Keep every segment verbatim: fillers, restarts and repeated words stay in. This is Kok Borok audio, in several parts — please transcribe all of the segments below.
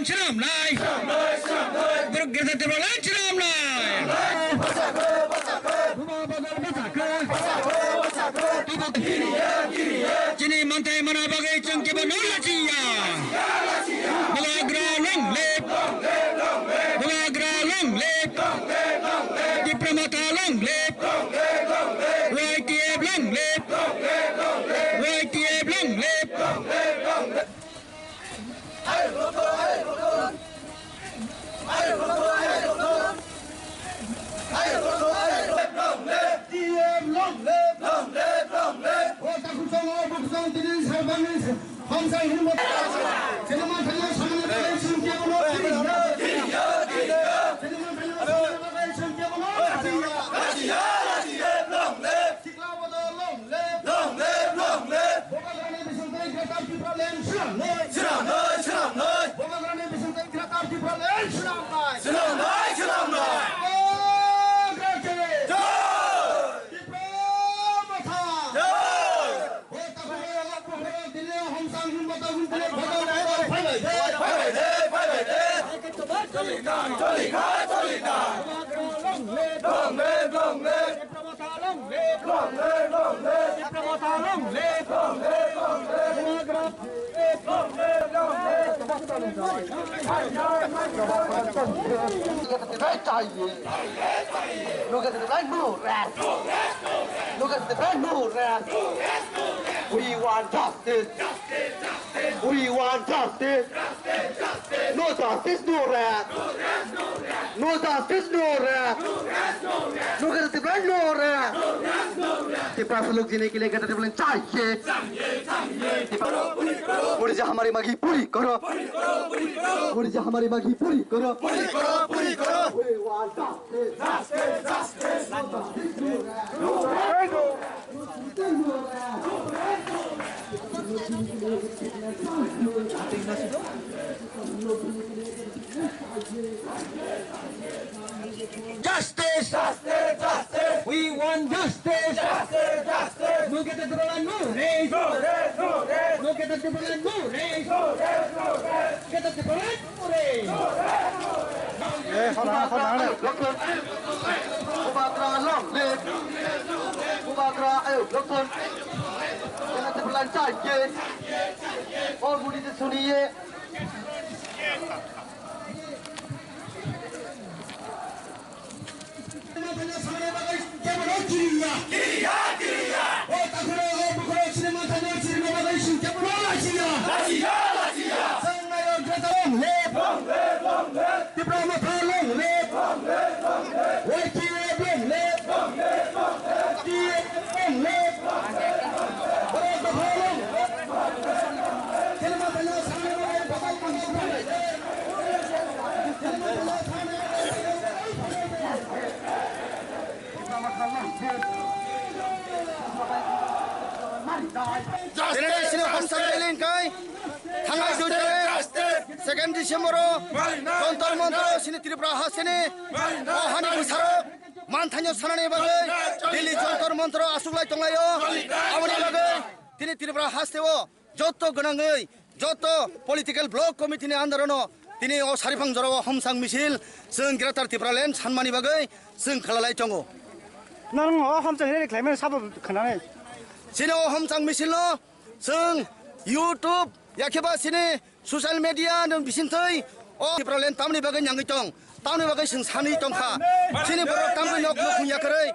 Swnamnai. Borok Greater Tipraland swnamnai. Buma Badal bwsakhe. Chini manthai mana bagwi chwng kebo no lachiya. Bubagra long live. Bubagra long live. Tipra Motha long live. Y T F long live. Y T F long live. Sikla Bodol long live! Long live, long live! Bubagrani bisingtwi Greater Tipraland swnamnai! Swnamnai, swnamnai! Bubagrani bisingtwi Greater Tipraland swnamnai! Swnamnai, swnamnai! Bubagrani! Jai! Tipra Motha! Jai! O takhuk rok, bukhuk rok, dini homsang himba takhuk tini photo photo phaibai de! Phaibai de, phaibai de! Choli khai, choli khai, choli khai! Bubagra long live! Long live, long live! Tipra Motha long live! Long live, long live! Tipra Motha long live! Long live, long live! Bubagra long live! Long live, long live! Look at the right side. Look at the right, no rest. Look at the right, no rest. We want justice. We want justice. No justice, no rest. No justice, no rest. No Greater Tipraland, no rest. Tipra Motha long live, Greater Tipraland chahiye. Puri jo hamari mangi puri karo. Puri jo hamari mangi puri karo. We want justice. Justice! Justice! Justice! Justice! We want justice! Justice! Justice! No Greater Tipraland, no rest! No rest! No rest! No Greater Tipraland, no rest! No rest! No rest! Greater Tipraland, no rest! Eh, hold on, hold on. Bubagra long live! Bubagra, ayo, look on. Greater Tipraland chahiye. Aur budi se suniye. Tini sini homsang rally wngkha, thangnai dui tarik, second December o Jantar Mantar o sini Tripura hasteni o hani bwsarok manthaino sanani bagwi Delhi Jantar Mantar o achuklai tonglaio. Aboni bagwi tini Tripura hasteo joto gwnangwi, joto political block committee ni under o no tini o sariphang jora o homsang misil chwng Greater Tipraland sanmani bagwi chwng khalalai tongo. Nang o homsang rally khlaimani sabo khwnanai. Chini o homsang misil no chwng YouTube, yakheba chini social media nwng bisingtwi o Tipraland tamni bagwi nyangwi tong, tamni bagwi chwng sanwi tongkha. Chini borok tamni nok nukhung yakarwi,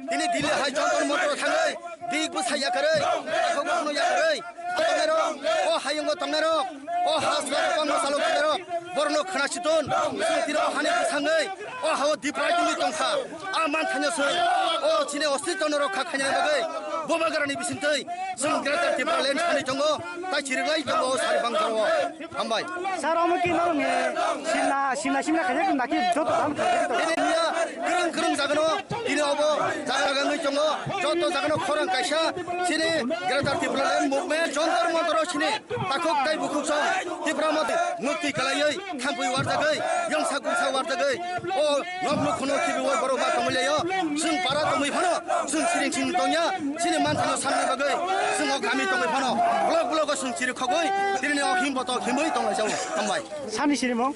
tini Delhi hai Jantar Mantar thangwi, big bwsa yakarwi, takhuk bokhno yakarwi, tongnairok, o hayungo tongnairok, o hasla bangma salo tongnairok, borokno khna siton, chwng tiro hani bwsangwi, o hao diprai tongwi tongkha. A manthaino chwng, o chini ostitwno rokha khainani bagwi, Bubagrani bisingtwi, chwng Greater Tipraland sanwi tongo, tai chiriklai tongo o sariphang jora o. Hambai. Sir, omo ki norok ni simna, simna, simna khaijak na ki joto dam khaijak to? Tini niya, kwrwng Kwrwng jagano, tini obo jaga jaga wngwi tongo, joto jagano khorang kaisa, chini Greater Tipraland Movement, Jantar Mantar o chini takhuk tei bukhuk song, Tipra Motha mukti kalaiwi, khampui warjagwi, yongsa gungsa warjagwi, o nok nuk khono khibiwi borok ba tongwi laio, chwng para tongwi phano, chwng siring sing tongya, chini manthano sanna bagwi, chwng o kami tongwi phano, block block o chwng chiri khogwi, tini o him boto himwi tonglaijao, hambai. Sani sinimung?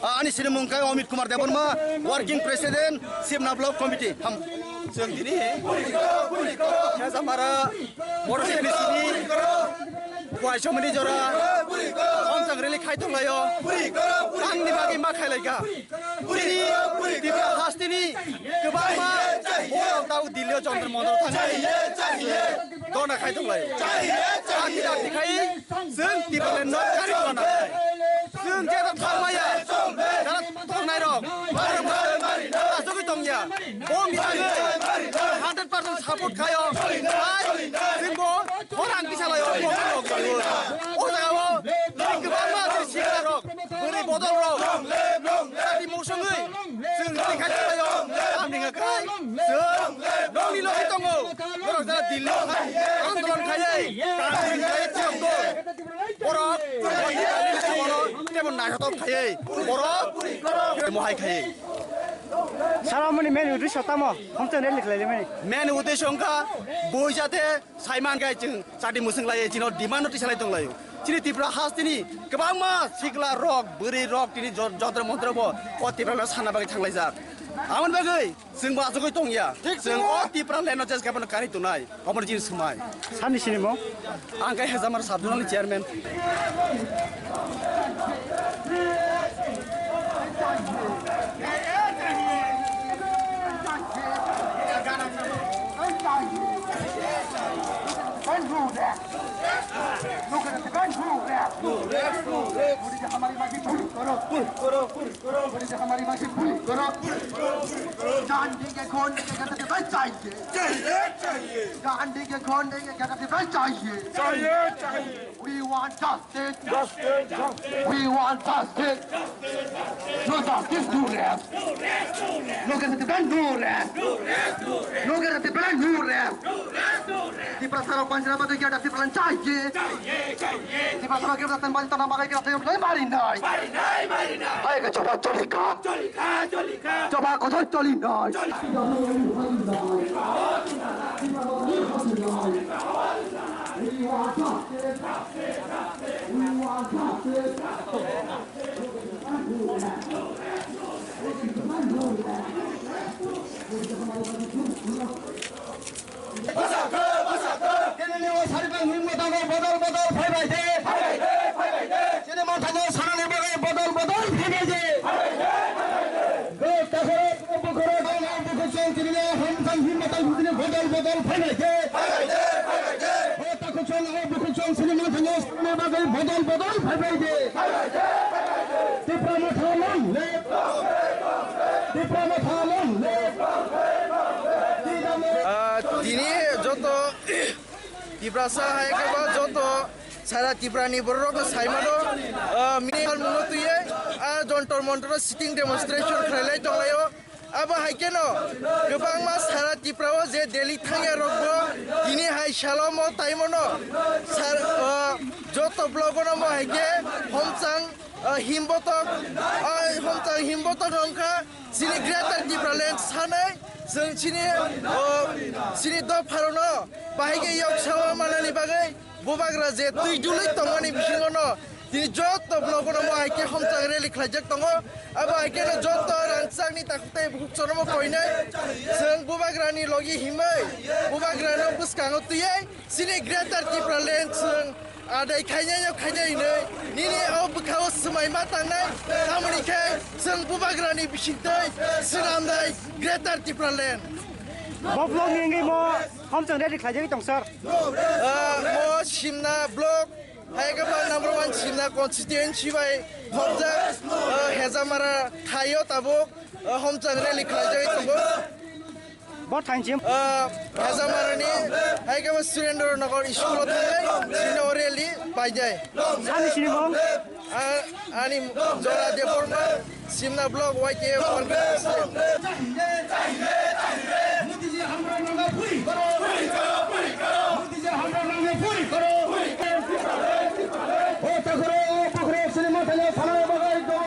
Ah, ani sinimung khe Amit Kumar Debbarma, Working President, Sibna Block Committee. Ham. Chwng tini Khezamara Motor Stand ni simi Kuai Somani jora Homchang rally khai tonglaio. Angni bagwi ma khailaika. Tini Tipra hasteni kwbangma borok tau Delhi o Jantar Mantar o thangwi dona khai tonglaio. Dakti dakti khai Chwng Tipraland no kari tongna. Chwng jeta thangmaya. Jara tongnai rok. Asogwi tongya. Bo mithangwi hundred percent support khayo. Hai, chwng bo khorang kisa layo. Bo rok. O jaga o kwbangma chwng sikla rok. Bwrwi bodol rok. Jati mosongwi. Chwng tini khai tonglaio, tamni hwnka khe chwng nokni logi tongo. Borok jara Delhi andolon khaiwi, kangkring khaiwi tiyokgo. Borok tebo naithotok khaiwi, borok mohai khaiwi. Sara mani main uddesho tamo, homchang rally khlaimani. Main uddesho wngkha bui jate Saiman gai chwng chati mwswng lai, chini demand no tisa lai tong lai. Chini Tripura hasteni kwbangma sikla rok, bwrwi rok, tini jo-, jontro montro bo o Tripura no sana bagwi thang lai jak. Amon bagwi chwng bo achugwi tong ya. Chwng o Tripura land no jes gabon kari tonai. Omo chini swmai. Sani sini mo? Ang khe Hezamara sub zonal ni chairman. Gandhi के खून के जगत में चाहिए। चाहिए, चाहिए। गांधी के खून के जगत में चाहिए। चाहिए, चाहिए। We want justice. Justice, justice. We want justice. No justice, no rest. No guarantee plan, no rest. No guarantee plan, no rest. Tiprasa rok panjra bagwi kya Tipraland chahiye. Tiprasa rok kya tan bani tan bagwi kya tan bari nai. Bari nai, bari nai. Hai ka choba choli ka. Choli ka, choli ka. Choba ko choli nai. Bwsakhe, bwsakhe. Tini ni o sari bai hwnwi mwtangwi bodol bodol phaibai de. Phaibai de, phaibai de. Chini manthano sanani bagwi bodol bodol phaibai de. Phaibai de, phaibai de. Gok takhoro bukhoro dong bukhusong tini ni hamsang himmatang hudini bodol bodol phaibai de. Phaibai de, phaibai de. O takhusong o bukhusong chini manthano sanani bagwi bodol bodol phaibai de. Phaibai de, phaibai de. Tipra Motha long live. Tipra Motha long live. Ah, tini joto Tiprasa hai khe ba joto sara Tipra ni borok rok no sai mano, ah, mini hal muno tuye, ah, Jantar Mantar o sitting demonstration khlai lai tong lai o. Abo hai khe no kwbangma sara Tipra o je Delhi thangya rok bo tini hai salo mo tai mano sar, ah, joto block o no mo hai khe homchang ah, himbotok, ah, homchang himbotok wngkha chini Greater Tipraland sanai, chwng chini, oh, chini dopharokno bahai khe yok sawa manani bagwi bubagra je twi dului tongmani bisingono tini joto blogono mo hai khe homchang rally khlaijak tongo. Abo hai kheno joto rangchakni takhuk tei bukhuk choromo koinai chwng bubagrani logi himwi bubagrano bwskango twiwi chini Greater Tipraland chwng adai khainai no khainai hinwi nini o bwkhao swmai ma tangnai, tamoni khe chwng bubagrani bisingtwi swnamnai Greater Tipraland. Bo vlog ni wngwi mo homchang rally khlaijagwi tong sir. Ah, mo Simna block, hai khe ba number one Simna constituency bai thopjak, ah, Hezamara thaio tabuk, ah, homchang rally khlaijagwi tongo. Bo thanchim. Ah, Hezamarani, hai khe bo Surendra Nagar school o thangwi, sini o rally paijai. Sani sini bo? A-, ani jora Debbarma, Simna block Y T F organization. Modi जी हमारा मांगा पूरी करो। पूरी करो, पूरी करो। मोदी जी हमारा मांगा पूरी करो। पूरी करो। ओ तखरो, ओ पखरो, श्रीमंत ने सामने बगाई दो।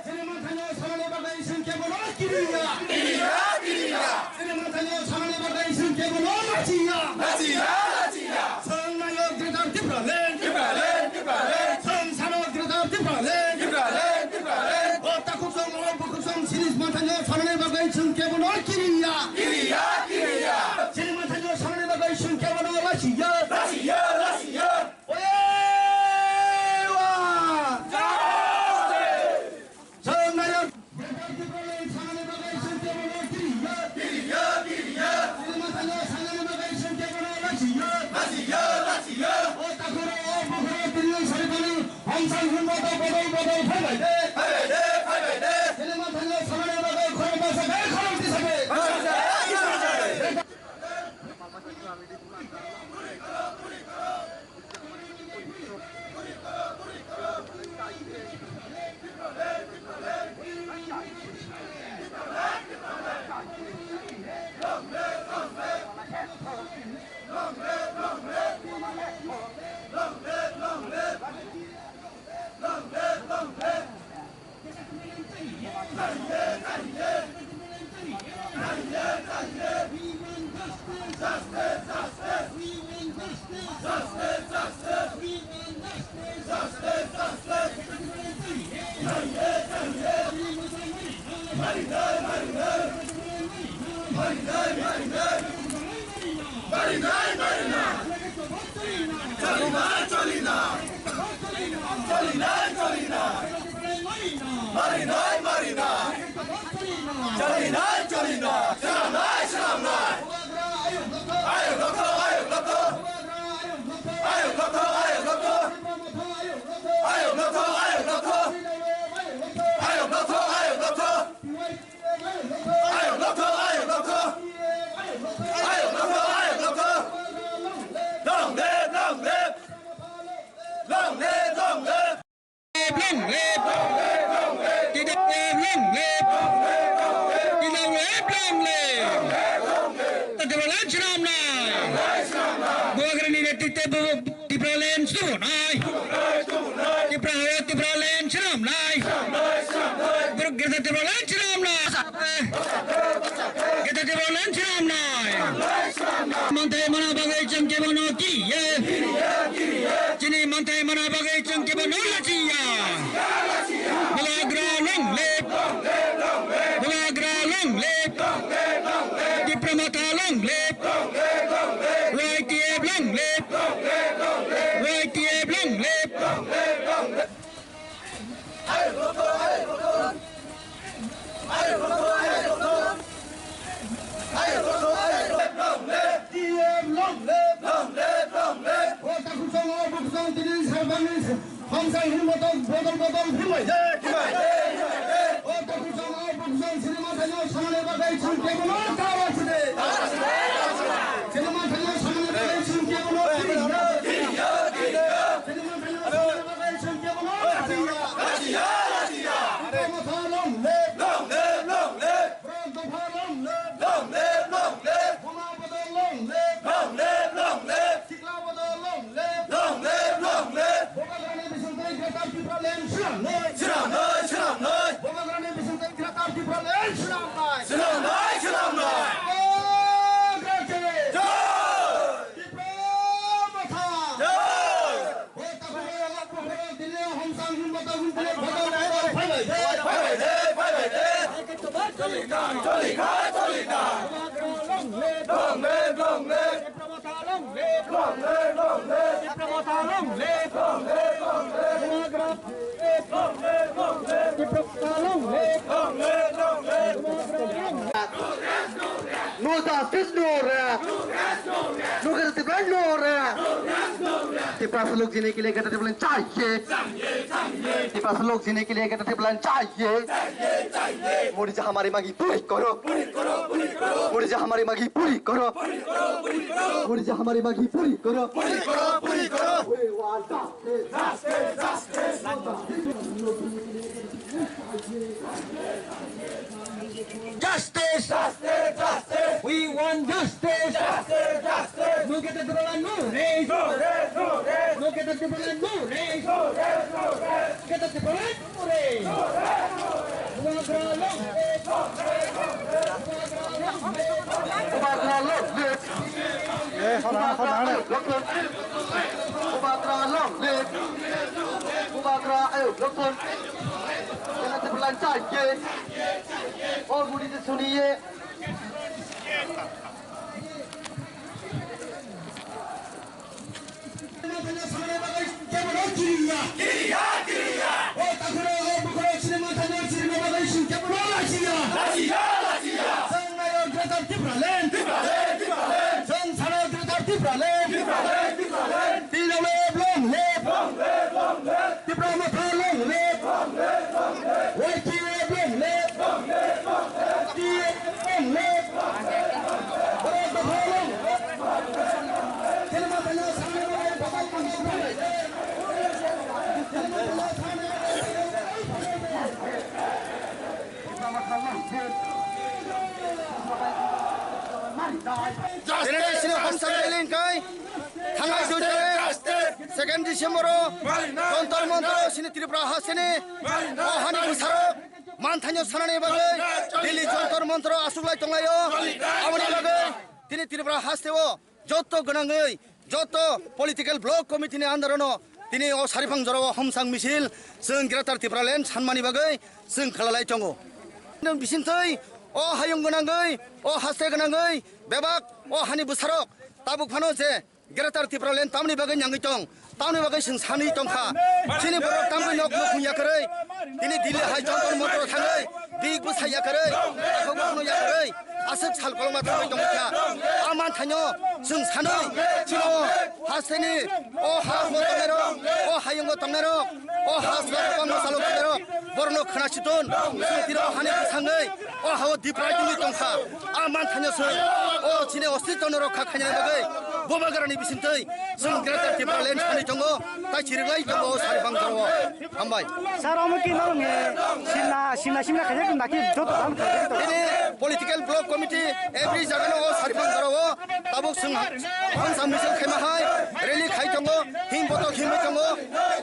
श्रीमंत ने सामने बगाई संख्या बोलो, किरिया। किरिया, किरिया। Sini manthaino sanani bagwi chwng kebo no lachiya. Lachiya, lachiya. Chwng naio Greater Tipraland. Tipraland, Tipraland. Chwng sano Greater Tipraland. Tipraland, Tipraland. O takhuk chwng, o bukhuk chwng, sini manthaino sanani bagwi chwng kebo no kiriya. Kiriya, kiriya. Sini manthaino sanani bagwi chwng kebo no lachiya. Lachiya, lachiya. Oye wa. Jai. Chwng naio. Marinai, marinai. Cholina, cholina. Cholina, cholina. Marinai, marinai. Cholina, cholina. Swnamnai, swnamnai. Ayok doktor, ayok doktor. Ayok doktor, ayok doktor. Ayok doktor, ayok doktor. Ayok doktor, ayok doktor. Ayok doktor, ayok doktor. Ayok doktor, ayok doktor. Long live, long live. Long live, long live. Long live. T W F long live. T W F long live. T W F long live. Bubagrani netritwe bu-, Tipraland chwrwnai. Tipra hao Tipraland chwrwnai. Greater Tipraland chwrwnai. Greater Tipraland chwrwnai. Manthai mana bagwi chwng kebo no kiriya. Chini manthai mana bagwi chwng kebo no lachiya. Bubagra long live. Bubagra long live. Tipra Motha long live. Y T F long live. Y T F long live. T F long live. Long live, long live. O takhuk chwng, o bukhuk chwng, tini sarbanni Hamsa hwnwi motom bodol bodol hwnwi. O takhuk chwng, o bukhuk chwng, sinima thaino sanani bagwi chwng kebono ta rw sidi. Sinima thaino sanani bagwi chwng kebono kiriya. Sinima thaino sanani bagwi chwng kebono kiriya. Tipra Motha long live. Long live, long live. Borok dopha long live. Long live, long live. Buma bodol long live. Long live, long live. Sikla bodol long live. Long live, long live. Bubagrani bisingtwi Greater Tipraland swnamnai. Swnamnai, swnamnai. Bubagrani bisingtwi Greater Tipraland swnamnai. Swnamnai, swnamnai. Bubagrani. Jai. Tipra Motha. Jai. O takhuk chwng, o bukhuk chwng, tini Hamsa hwnwi motom hwnwi tini bodol bodol phaibai de. Phaibai de, phaibai de. Choli kha, choli kha. Long live, long live. Tipra Motha long live! Long live, long live! Tipra Motha long live! Long live, long live! Bubagra long live! Long live, long live! Tipra Motha long live! Long live, long live! Bubagra long live! No justice, no rest. No Greater Tipraland, no rest. Tipra suluk jini ke liye Greater Tipraland chahiye. Tipra से लोग जीने के लिए कहते थे प्लान चाहिए। मोदी जी हमारी मांगी पूरी करो। मोदी जी हमारी मांगी पूरी करो। मोदी जी हमारी मांगी पूरी करो। We want justice. Justice! Justice! Justice! We want justice! Justice! Justice! No Greater Tipraland, no rest! No rest! No rest! No Greater Tipraland, no rest! No rest! No rest! Greater Tipraland, no rest! No rest! No rest! Bubagra long live! Bubagra long live! Bubagra long live! Bubagra long live! Bubagra long live! Bubagra long live! Greater Tipraland चाहिए। और मोदी जी सुनिए। Tipra Motha long live! Y T F long live! T F long live! Borok Dopha long live! Tini sini hamsa rally hwnkhe thangnai Tuesday, second December o Jantar Mantar o sini Tripura hasteni o hani bwsarok manthaino sanani bagwi Delhi Jantar Mantar o achuklai tonglaio. Aboni bagwi tini Tripura hasteo joto gwnangwi, joto political block committee ni under no tini o Saripang jorao homsang misil chwng Greater Tipraland sanmani bagwi chwng khalalai tongo. Nwng bisingtwi o hayung gwnangwi, o haste gwnangwi bebak o hani bwsarok tabuk phano je Greater Tipraland tamni bagwi nyangwi tong, tamni bagwi chwng sanwi tongkha. Chini borok tamni nok nukhung yakarwi, tini Delhi hai Jantar Mantar o thangwi, big bwsa yakarwi, takhuk bukhukno yakarwi, aswk sal kolokma thangwi tongkha. A manthaino chwng sanwi, chini o hasteni, o ha o tongnairok, o hayungo tongnairok, o ha o kwbangma salok tongnairok, borokno khwna chiton, chwng tini o hani bwsangwi, o ha o diprai tongwi tongkha. A manthaino chwng o chini ostitwno rokha khainani bagwi Bubagrani bisingtwi chwng Greater Tipraland sanwi tongo, tai chiriklai tongo o Saripang jorao. Hambai. Sir, omo ki norokni simna, simna, simna khaijak nakhi joto dam khaijak to. Tini political block committee every jagano o Saripang jorao tabuk chwng hamsa misil khaima hai rally khai tongo, him boto himwi tongo.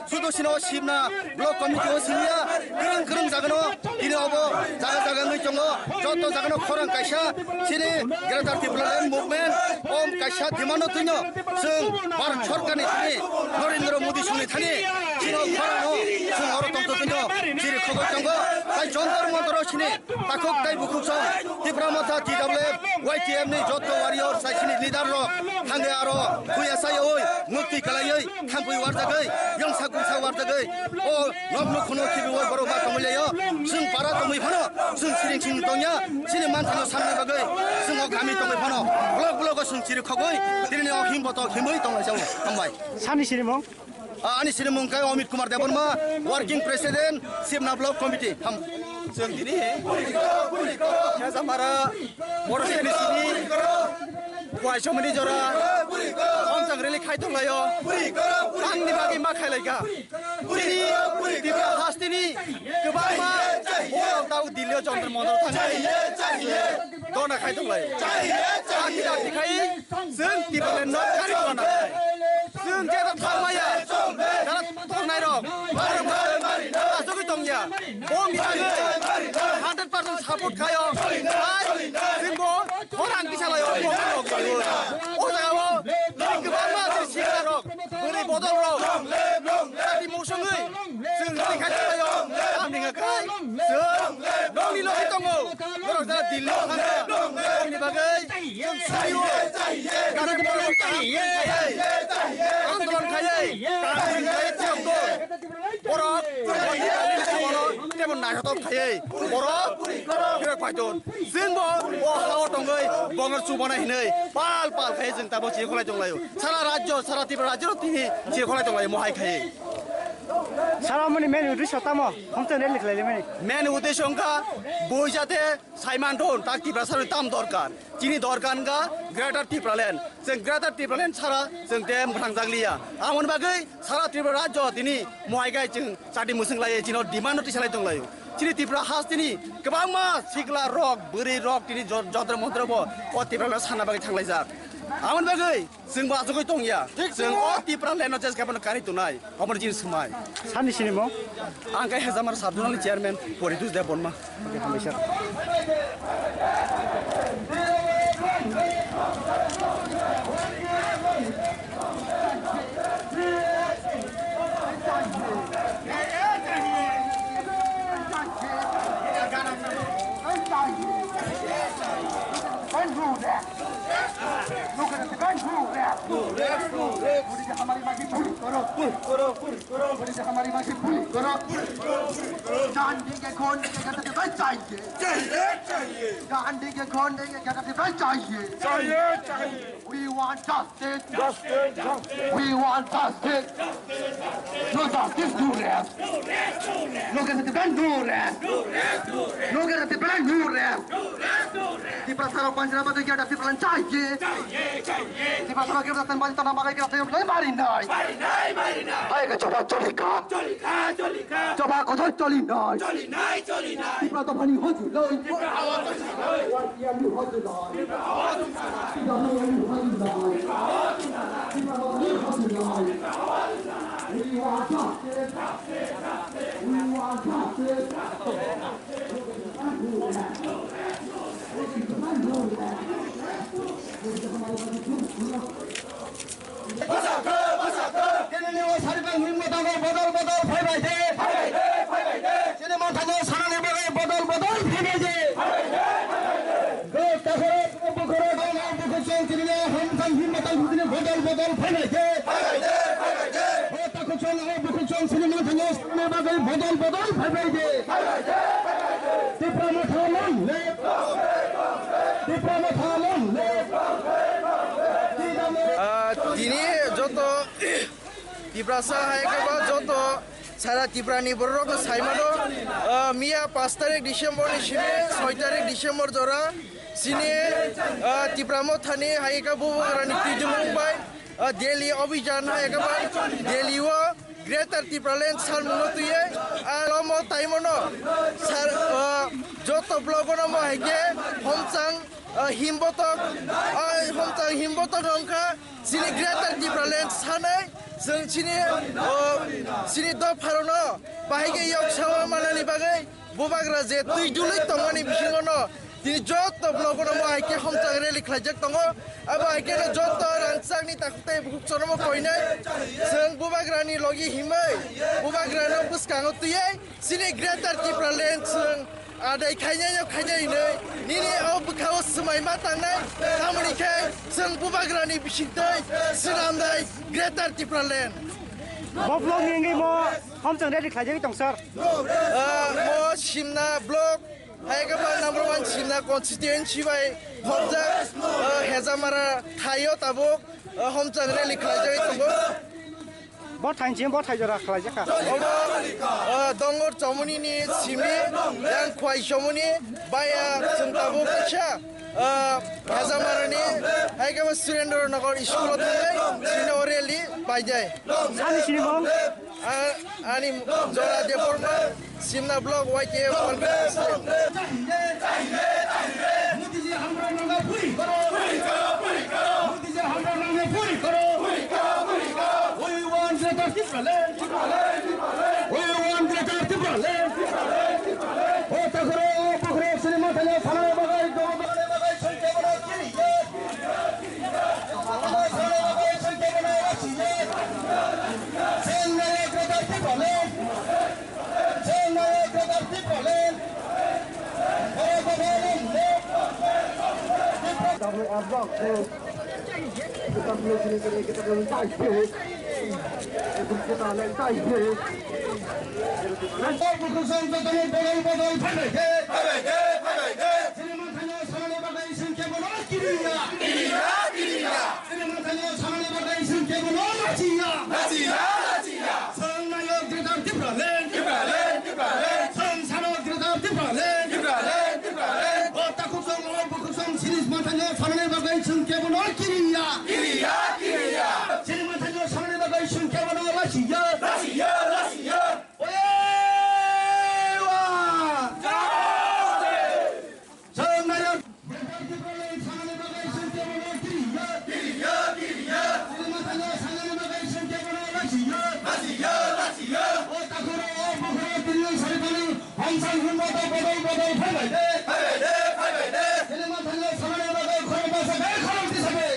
Sudu sino simna block committee o siniya kwrwng kwrwng jagano tini obo jaga jaga wngwi tongo. Joto jagano khorang kaisa chini Greater Tipraland Movement om kaisa demand no twino chwng Bharat Sorkarni thani Narendra Modi songni thani chini khorang no chwng oro tongtho twino chiri khogoi tongo. Tai Jantar Mantar o sini takhuk tai bukhuk song Tipra Motha T W F Y T F ni joto warrior sai sini leader rok thangwi aro buya sayawi mukti kalaiwi thangwi warjagwi yongsa gungsa warjagwi o nok nuk khono khibiwi borok ma tongwi laio. Chwng para tongwi phano chwng siring sing tongya chini manthano sanna bagwi chwng o kami tongwi phano blok blok o chwng chiri khogwi tini o him boto himwi tonglaijao. Hambai. Sani sirimung? Ah, ani sinimung khe Amit Kumar Debbarma, Working President, Sibna Block Committee. Ham. Chwng tini Khezamara Borok Sini Sini Kuaisomani jora Omsang rally khai tonglaio. Tangni bagwi ma khailaikha. Tini Tipra hasteni kwbangma borok tau Delhi o Jantar Mantar thangwi dona khai tonglaio. Tangni dakti khai Chwng Tipraland no kari tongna hai. Chwng je thang maya. Jara tongnai rok. Asugwi tongya. Bo mi hundred percent support khayo. Hai, chwng bo khorang kisa layo. O jaga o kwbangma chwng sikla rok, bwrwi bodol rok, jati mosongwi chwng rally khai tonglaio. Tamni hwnka khe chwng nokni logi tongo. Borok jara Delhi o thangkha. Bini bagwi chwng suriyo. Gana borok kaham khe andolon khaiwi kaham khe chwng borok tebo naithotok khaiwi borok phirok phaidon. Chwngbo o hao tongwi bongor chubana hinwi pal pal khaiwi chwng tabo chirikhwlai tonglaio. Sara rajyo, sara Tripura rajyo tini chirikhwlai tonglaio mohai khaiwi. Sara mani main uddesho tamo? Homchang rally khlaimani. Main uddesho wngkha boi jate saimanthon tak Tiprasarokni tam dorkar. Chini dorkar wngkha Greater Tipraland. Chwng Greater Tipraland sara chwng te mwthangjakliya. Amoni bagwi sara Tripura rajyo tini mohai gai chwng chati mwswng lai chini demand no tisalai tonglaio. Chini Tripura hasteni kwbangma sikla rok, bwrwi rok tini jo-, jontro montro bo o Tipraland sana bagwi thanglaijak. Amoni bagwi chwng bo achugwi tongya. Chwng o Tipraland no jes gabano kari tongnai. Omo chini swmai. Sani sini mo? Ang khe Hezamara Sub Zonal Chairman Poritus Debbarma. Oke, hambai sir. Look at the gun, move that. Move that, move that. Move that, move that. Move that, move that. पूरी हमारी माँ की पूरी करो। गांधी के खून के जगह पे चाहिए। चाहिए, चाहिए। गांधी के खून के जगह पे चाहिए। चाहिए, चाहिए। We want justice. Justice, justice. We want justice. No justice, no rest. No rest, no rest. No rest, no rest. No rest, no rest. No rest, no rest. Tiprasa rok panjra bagwi gada Tipraland chahiye. Chahiye, chahiye. Tiprasa rok gada tan bali tana bagwi gada tan bali mari nai. Mari nai, mari nai. Hai ka choba choli ka. Choli ka, choli ka. Choba ko choli nai. Choli nai, choli nai. Tipra to pani hoju loi. Tipra hawa to choli loi. Tipra hawa to choli loi. Tipra hawa to choli loi. Tipra hawa to choli loi. Tipra hawa to choli loi. Tipra hawa to choli loi. Tipra hawa to choli loi. We want justice. We want justice. Tinini o sari bang himma tango bodol bodol phai bai de. Phai bai de, phai bai de. Chini manthano sanani bagwi bodol bodol phai bai de. Phai bai de, phai bai de. Go takhoro bukhoro go na bukhusong tinini o hamtang himma tango tini bodol bodol phai bai de. Phai bai de, phai bai de. Go takhoro o bukhusong chini manthano sanani bagwi bodol bodol phai bai de. Tipra Motha long live! Tipra Motha long live! Ah, tini joto Tiprasa hai khe ba joto sara Tipra ni borok rok no sai mano. Ah, miya pash tarik December ni simi soi tarik December jora chini, ah, Tipra Motha ni hai khe bubagra ni twijlung bai, ah, Delhi obijan hai khe ba Delhi o Greater Tipraland salmungno twiwi, ah, lomo taimono sar, ah, joto blogono mo hai khe homchang, ah, himbotok, ah, homchang himbotok wngkha chini Greater Tipraland sanai chwng chini, ah, chini dopharokno bahai khe yok sawa manani bagwi bubagra je twi dulwi tongmani bisingono tini joto blogono mo hai khe homchang rally khlaijak tongo. Abo hai kheno joto rangchakni takhuk tei bukhuk choromo koinai. Chwng bubagrani logi himwi, bubagrano bwskango twiwi, chini Greater Tipraland chwng adai khainai khainai hinwi, nini o bwkhao swmai ma tangnai, tamoni khe chwng bubagrani bisingtwi swnamnai Greater Tipraland. Bo vlog ni wngwi mo homchang rally khlaijagwi tong sir. Ah, mo Simna block, hai khe ba number one Simna constituency bai phobjak, ah, Hezamara thaio tabuk, ah, homchang rally khlaijagwi tongo. Bo thainsi bo thaijora khlaijakha. Obo, ah, Dongor Chomoni ni simi, yang Khwai Chomoni, baya chwng tabuk kisa, ah, Hezamara ni, hai khe ba Surendra Nagar school o thangwi, sini o rally paijai. Sani sini bo? Ah, ani jora Debbarma, Simna block Y T F president. Modi जी, हमरा मांग पूरी करो। पूरी करो, पूरी करो। मोदी जी, हमरा मांग पूरी करो। पूरी करो, पूरी करो। We want Greater Tipraland. Tipraland, Tipraland. We want Greater Tipraland. Tipraland, Tipraland. O takhoro, o bukhoro, sini mathano sana bagai, dogo dogo bagai, soi kebana kiri. Sini manthano samani bagwi sengke bono kiriya. Kiriya, kiriya. Sini manthano samani bagwi sengke bono lachiya. Lachiya, lachiya. Sengnayo Greater Kiriya! Kiriya! Kiriya! Chini manthani samani bagwi chwng kebono lasiya! Lasiya! Lasiya! Oye wa! Chwng nayo! Kiriya! Kiriya! Kiriya! Chini manthani samani bagwi chwng kebono lasiya! Lasiya! Lasiya! O takhoro, o bukhoro, tini sari tani, hamsai himbo to bodol bodol phaibai de! Phaibai de! Phaibai de! Chini manthani samani bagwi khoroksa khe khoroksa khe.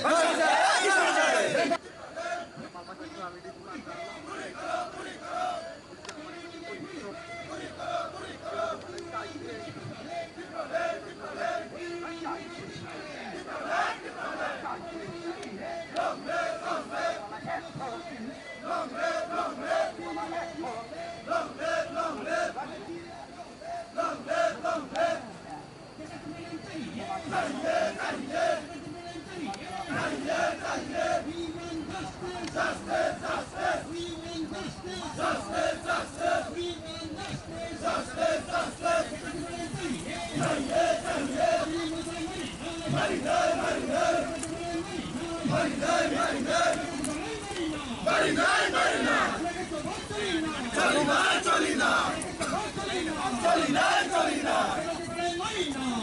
Marinai, marinai.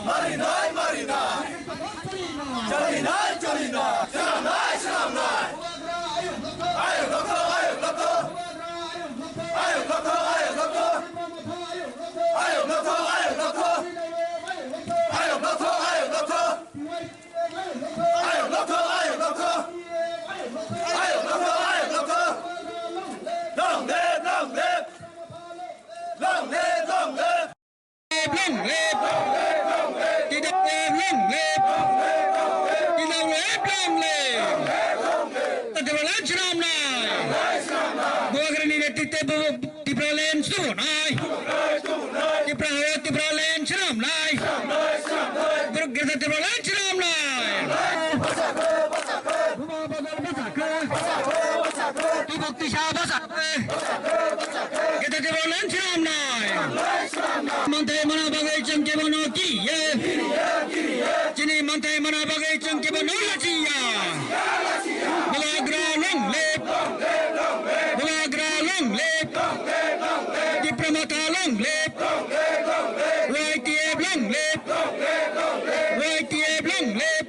Marinai, marinai. Swnamnai, swnamnai. Ayok doktor, ayok doktor. Ayok doktor, ayok doktor. Ayok doktor, ayok doktor. Ayok doktor, ayok doktor. Ayok doktor, ayok doktor. Ayok doktor, ayok doktor. Long live, long live. Long live, long live. Long live! T W F long live! T W F long live! Tipraland swnamnai! Bubagrani netrite Tipraland swnamnai! Tipra hao Tipraland swnamnai! Greater Tipraland swnamnai! Buma Badal bwsakhe! Tibuk tisa bwsakhe! Greater Tipraland swnamnai. Manthai mana bagwi chwng kebono kiriya. Chini manthai mana bagwi chwng kebono lachiya. Bubagra long live. Bubagra long live. Tipra Motha long live. Y T F long live. Y T F long live.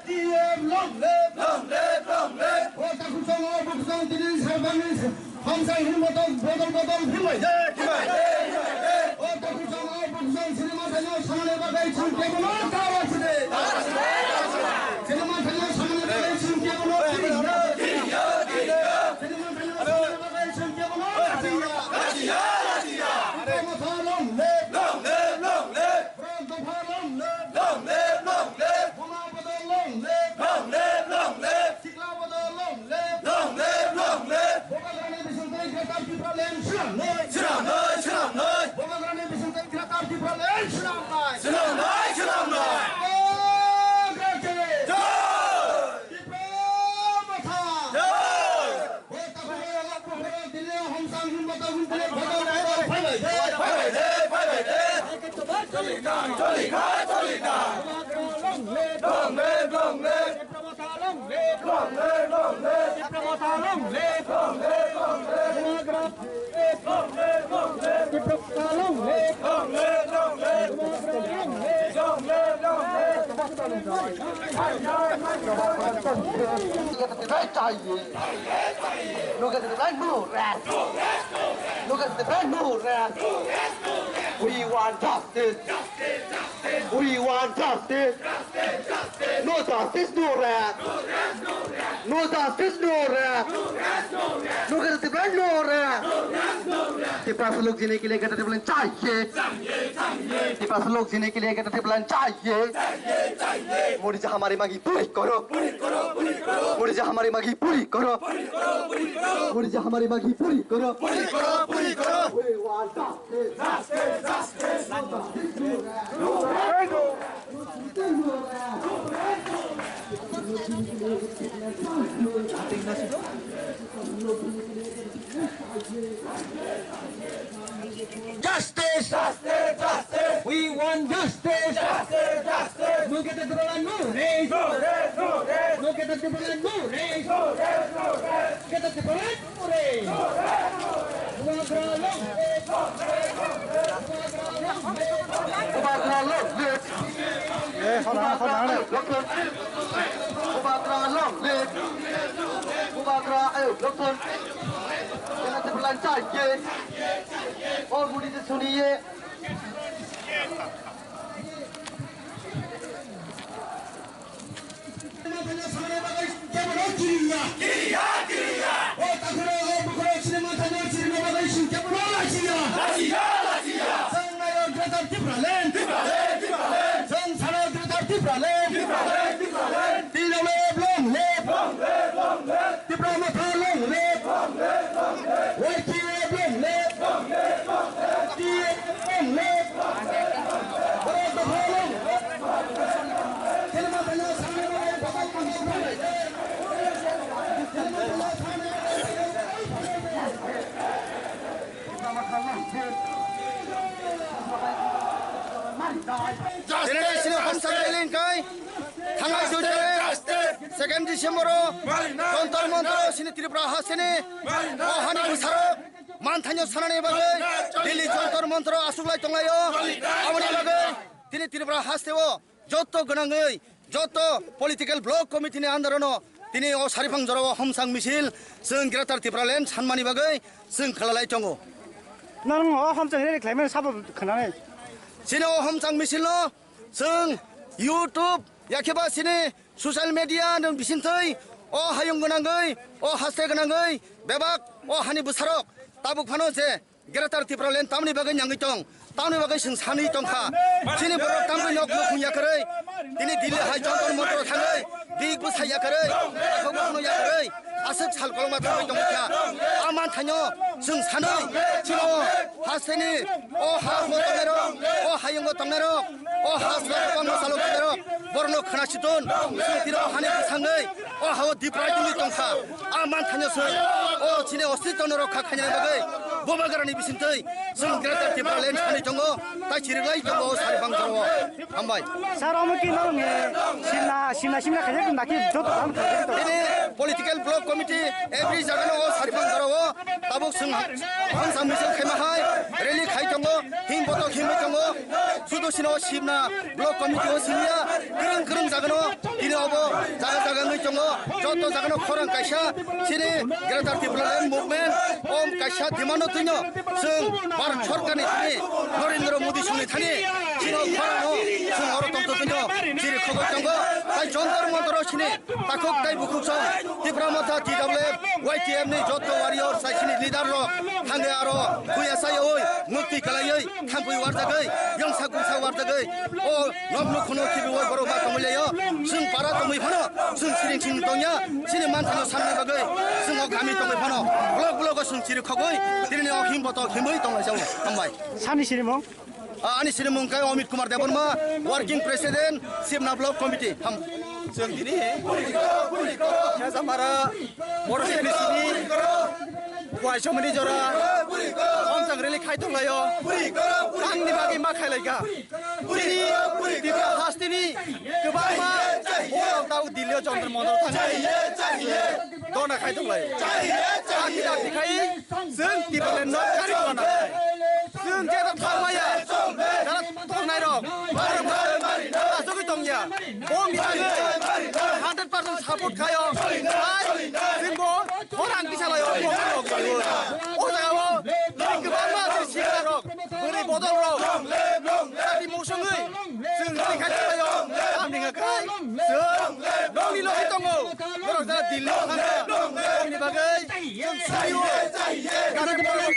T F long live! Long live! Long live! O takhuk chwng, o bukhuk chwng, tini sarbani hamsai himbo to bodol bodol himbai de! Himbai de! Himbai de! O takhuk chwng, o bukhuk chwng, sinima thaino samani bagwi chwng kebono ta rachide! Ta rachide! Ta rachide! Sinima thaino samani bagwi chwng kebono kiriya! Kiriya! Kiriya! Sinima thaino samani bagwi chwng kebono lachiya! Lachiya! Lachiya! Tipra Motha long live! Long live! Long live! Borok Dopha long live! Long live! Long live! Buma Badal long live! Long live! Long live! Sikla Badal long live! Long live! Long live! Bubagrani bisingtwi Greater Tipraland swnamnai! Swnamnai! Swnamnai! Bubagrani bisingtwi Greater Tipraland swnamnai! Swnamnai! Swnamnai! Bubagra khe! Jai! Tipra Motha! Jai! Look at the right move, rap. Look at the right move, rap. We want justice. We want justice. No justice, no rap. No justice, no rap. Look at the right, no rap. Tipra se log jine ke liye Greater Tipraland chahiye. Tipra se log jine ke liye Greater Tipraland chahiye. Modi ji hamari mangi puri karo. Modi ji hamari mangi puri karo. Modi ji hamari mangi puri karo. We want justice. Justice! Justice! Justice! We want justice! Justice! Justice! Look at the people and no race! No race! No race! Look at the people and no race! No race! No race! Look at the people and no race! No race! No race! Bubagra long live! Bubagra long live! Bubagra long live! Bubagra long live! Bubagra, eh, lokon. Kena sebelan cai, ye. Oh, budi tu suni, ye. Kiriya, kiriya. Oh, takhro, oh, bukhro, sini manthano, sini manthano, sini manthano, lachiya. Lachiya, lachiya. Sangnayo Greater Tipraland. Tipraland, Tipraland. Sangsaro Greater Tipraland. Tipraland, Tipraland. T W F long live. Long live, long live. Tipra Motha long live. Long live, long live. Y T F long live. Long live, long live. T F long live. Bharat Motha long live. Khela Motha long live. Tini sini homsam rally kai thangai sujare second December o Jantar Mantar o sini Tripura hasteni o hani bwsarok manthaino sanani bagwi Delhi Jantar Mantar o aswk lai tonglaio. Aboni bagwi tini Tripura hasteo joto gwnangwi joto political block committee ni under no tini o Sariphang jorao homsang misil chwng Greater Tipraland sanmani bagwi chwng khalalai tongo. Nang o homsang rally khlaimani sabo khwnanai. Chini o homsang misil no chwng YouTube yakheba chini social media nwng bisingtwi o hayung gwnangwi o haste gwnangwi bebak o hani bwsarok tabuk phano je Greater Tipraland tamni bagwi nyangwi tong, tamni bagwi chwng sanwi tongkha. Chini borok tamni nok nukhung yakarwi, tini Delhi hai Jantar Mantar thangwi, big bwsa yakarwi, takhuk bukhukno yakarwi, aswk sal kolokma thangwi tongkha. A manthaino chwng sanwi, chino hasteni o ha o tongnairok, o hayungo tongnairok, o ha salo tongnairok, borokno khwna siton, chwng tiro hani bwsangwi, o hao diprai tongwi tongkha. A manthaino chwng o chini ostitwno rokha khainani bagwi Bubagrani bisingtwi chwng Greater Tipraland sanwi tongo, tai chiriklai tongo o Sariphang jorao. Hambai. Sir, omo ki norok ni simna, simna, simna khaijak, naki joto dam khaijak to? Tini political block committee every jagano o Sariphang jorao tabuk chwng hangsa misil khaima hai rally khai tongo, him botok himwi tongo, sudu sino simna block committee o simya, kwrwng kwrwng jagano tini obo jaga jaga wngwi tongo, joto jagano khorang kaisa chini Greater Tipraland movement om kaisa demand no twino chwng Bharat Sarkar ni thani Narendra Modi songni thani chini o khorang no chwng oro tongthono chiri khogwi tongo, tai Jantar Mantar o chini takhuk tai bukhuk song Tipra Motha T W F Y T F ni joto warrior sai chini leader rok thangwi aro puya sai oi mukti kalaiwi thampui warjagwi yongsa gumsa warjagwi o nok nuk khono khibiwi borok ma tongwi laio. Chwng para tongwi phano chwng siring sing tongya, chini manthano sanna bagwi chwng o kami tongwi phano block block o chwng chiri khogwi tini o him botok himwi tonglaijao. Hambai. Sani sirimung? Ah, ani sirimung kai Amit Kumar Debbarma, working president, Simna Block Committee. Ham. Chwng tini Khezamara Borosini sini Kuaisomani jora homsang rally khai tonglaio. Tangni bagwi ma khailaika. Tini Tripura hasteni kwbangma borok tau Delhi o Jantar Mantar thangwi dona khai tonglaio. Dakti dakti khai chwng Tipraland no kari tongna. Chwng je thangmaya. Tongnai rok, borok asogwi tongya. Bo mithang hundred percent support khayo. Hai, chwngbo khorang kisa layo, bo khorang kisa layo. O jaga o kwbangma chini sikla rok, bwrwi bodol rok, jati mosongwi chwng twi khai layo. Amni hwnka khe chwng nokni logi tongo. Borok jara Delhi o thangkha. Bini bagwi chwng sini o. Gana borok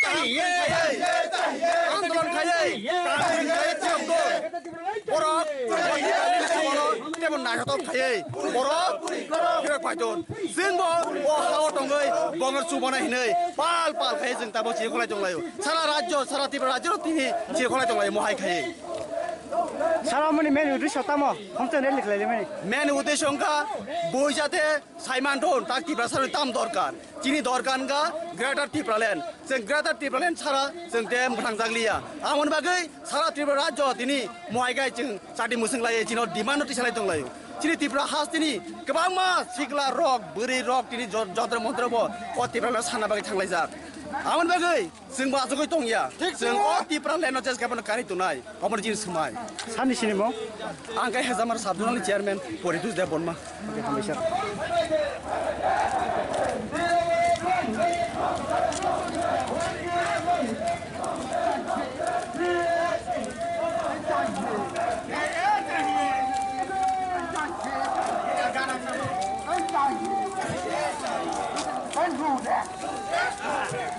andolon khaiwi, andolon khaiwi, chwng borok tebo naithotok khaiwi, borok phirok phaidon. Chwngbo o hao tongwi bongor chubana hinwi pal pal khaiwi chwng tabo chirikhok lai tonglaio. Sara rajyo, sara Tripura rajyo tini chirikhok lai tonglaio mohai khaiwi. Sara mani main uddesho tamo? Homchang rally khlaimani. Main uddesho wngkha boi jate saimanthon ta Tiprasa ni tam dorkar. Chini dorkar wngkha Greater Tipraland. Chwng Greater Tipraland sara chwng te mwthangjakliya. Amoni bagwi sara Tripura rajyo tini mohai gai chwng chati mwswng lai chino demand no tisalai tonglaio. Chini Tripura hasteni kwbangma sikla rok, bwrwi rok tini jo-, jontro montro bo o Tipraland sana bagwi thanglaijak. Amoni bagwi chwng bo achugwi tongya. Chwng o Tipraland no jes khe bono kari tongnai. Omo chini swmai. Sani sini mo? Ang khe Hezamara Sub Zonal ni Chairman Poritus Debbarma. Oke, hambai sir.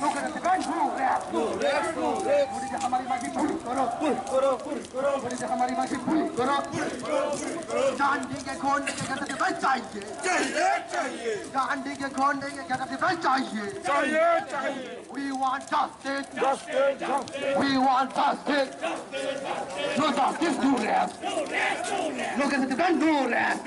Look at the gun, move that. Move that, move that. Modi ji hamari marke puri karo. Puri karo, puri karo. Modi ji hamari marke puri karo. Puri karo, puri karo. Gandhi ke khun ke khatir pe chahiye. Chahiye, chahiye. Gandhi ke khun ke khatir pe chahiye. Chahiye, chahiye. We want justice. Justice, justice. We want justice. No justice, no rest. No rest, no rest. No rest,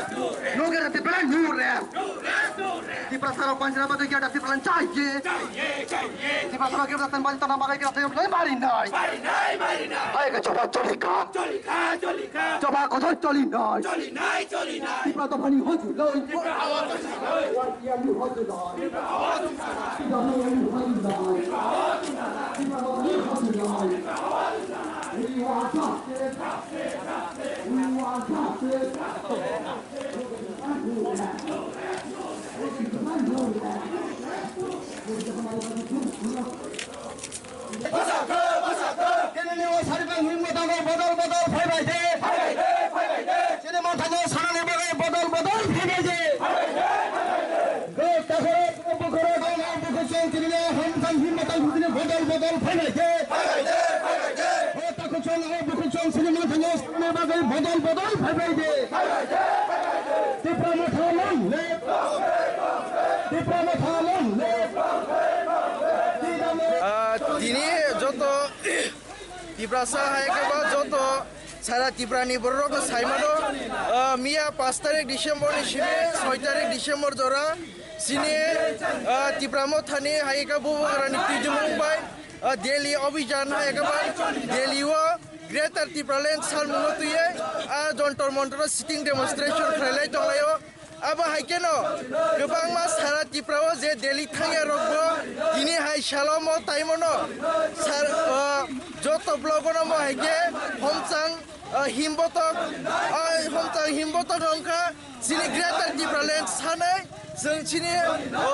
no rest. No rest, no rest. No rest, no rest. Tiprasa rok panjra bagwi kya Tipraland chahiye. Chahiye, chahiye. Tiprasa rok kya tan bari tan bagwi kya tan bari nai. Bari nai, bari nai. Hai ka choba choli ka. Choli ka, choli ka. Choba kotor choli nai. Choli nai, choli nai. Tipra dophani hoju loi. Tipra hawa hoju loi. Tipra hawa hoju loi. Tipra hawa hoju loi. Tipra hawa hoju loi. Tipra dophani hoju loi. Tipra hawa hoju loi. We want justice. We want justice. Tini ni o sari bang him mata ko bodol bodol phai bai de. Phai bai de, phai bai de. Tini mata no sana ni bagai bodol bodol phai bai de. Phai bai de, phai bai de. Go takoro bukhoro go na bukhu chong tini ni o ham bang him mata ko tini bodol bodol phai bai de. Phai bai de, phai bai de. Go takoro chong o bukhu chong tini mata no sana ni bagai bodol bodol phai bai de. Phai bai de, phai bai de. Tipra Motha long live. Tipra Motha long live. Ah, tini joto Tiprasa hai khe ba joto sara Tipra ni borok rok no sai mano. Ah, miya pash tarik December ni simi soi tarik December jora sini, ah, Tipra Motha ni hai khe bubagra ni twijlung bai, ah, Delhi Abhijan hai khe ba Delhi o Greater Tipraland salmung no twiwi, ah, Jantar Mantar o sitting demonstration khlai lai tong lai o. Abo hai kheno kwbangma sara Tripura o je Delhi thangya rok bo tini hai salo mo tai mono sar, o, joto block o no mo hai khe homchang, o, himbotok, o, homchang himbotok wngkha chini Greater Tipraland sanai chwng chini, o,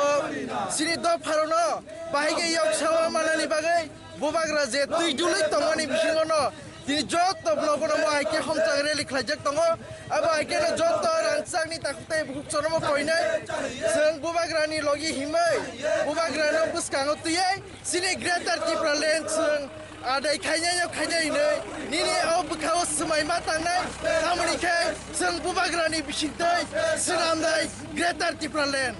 chini dopha rok no bahai khe yok sawa manani bagwi. Bubagra je twi dului tongmani bisingo no tini joto block no mo hai khe homchang rally khlaijak tongo. Abo hai khe no joto rangchakni takhuk tei bukhuk chwngno mo koinai. Chwng bubagrani logi himwi bubagrano bwskango twiwi chini Greater Tipraland chwng adai khainai no khainai hinwi nini o bwkhao swmai ma tangnai. Tamoni khe chwng bubagrani bisingtwi swnamnai Greater Tipraland.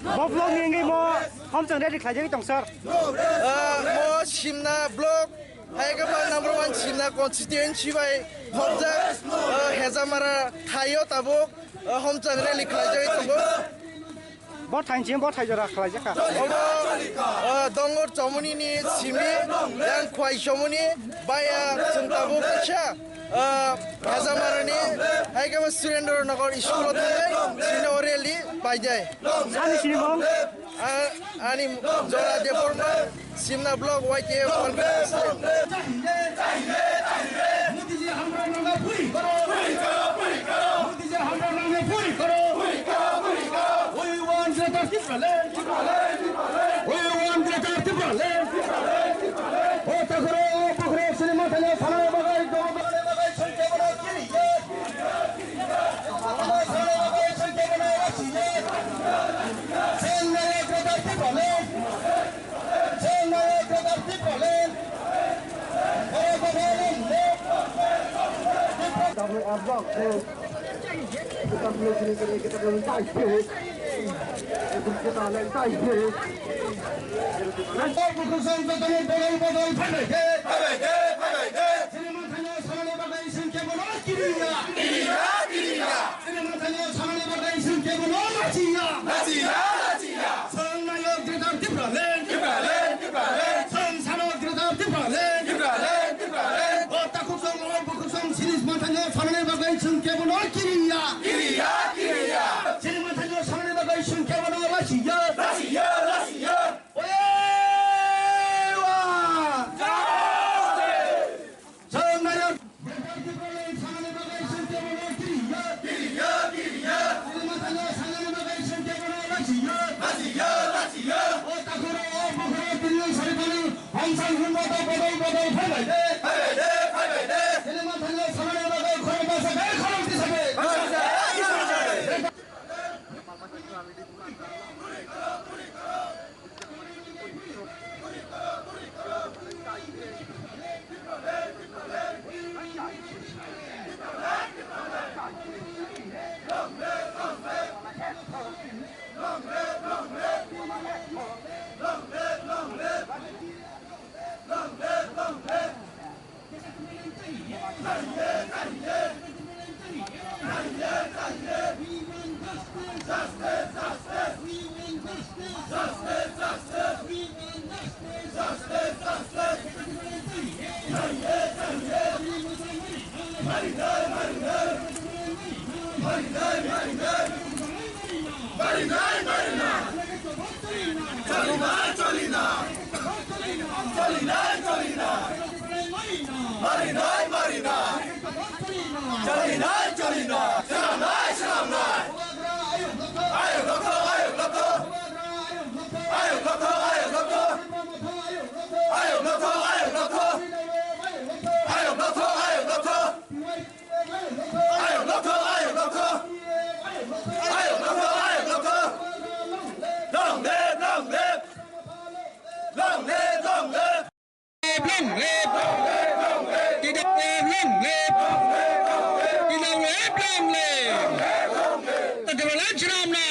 Bo block ni wngwi mo homchang rally khlaijagwi tong sir. Ah, mo Simna block, hai khe ba number one Simna constituency bai thopjak, ah, Hezamara thaio tabuk, ah, homchang rally khlaijagwi tongo. Bo thainchim, bo thaijora khlaijakha. Obo, ah, Dongor Chomoni ni simi, yang Khwai Chomoni, baya chwng tabuk kaisa, ah, Hezamara ni, hai khe ba Surendra Nagar school o thangwi, sini o rally paijai. Sani sini bong? Ah, ani Jora Debbarma, Simna Block Y T F Congress President. Modi जी, हम लोग मांगा पूरी करो। पूरी करो, पूरी करो। मोदी जी, हम लोग मांगा पूरी करो। पूरी करो, पूरी करो। We want Greater Tipraland, Tipraland, Tipraland। We want Greater Tipraland, Tipraland, Tipraland। O takhoro, o bukhoro, sini mathanya, sana bagai, dogo bagai, bagai, sangke bagai, kiri, ye। Kiriya, kiriya. Chini mwthangno sanani bagwi chwng kebono lachiya. Lachiya, lachiya. Chwng nayo Greater Tipraland. Tipraland, Tipraland. Chwng sano Greater Tipraland. Tipraland, Tipraland. O takhuk chwng, o bukhuk chwng, chini mwthangno sanani bagwi chwng kebono kiriya. Kiriya, kiriya. Chini mwthangno sanani bagwi chwng kebono lachiya. Lachiya, lachiya. Oyewa! Chwng nayo. Marinai, marinai. Marinai, marinai. Marinai, marinai. Cholina, cholina. Cholina, cholina. Marinai, marinai. Cholina, cholina. Swnamnai, swnamnai. Ayok doktor, ayok doktor. Ayok doktor, ayok doktor. Ayok doktor, ayok doktor. Ayok doktor, ayok doktor. Ayok doktor, ayok doktor. Ayok doktor, ayok doktor. Long live, long live. Long live, long live. Long live. T W F long live. T W F long live. T W F long live.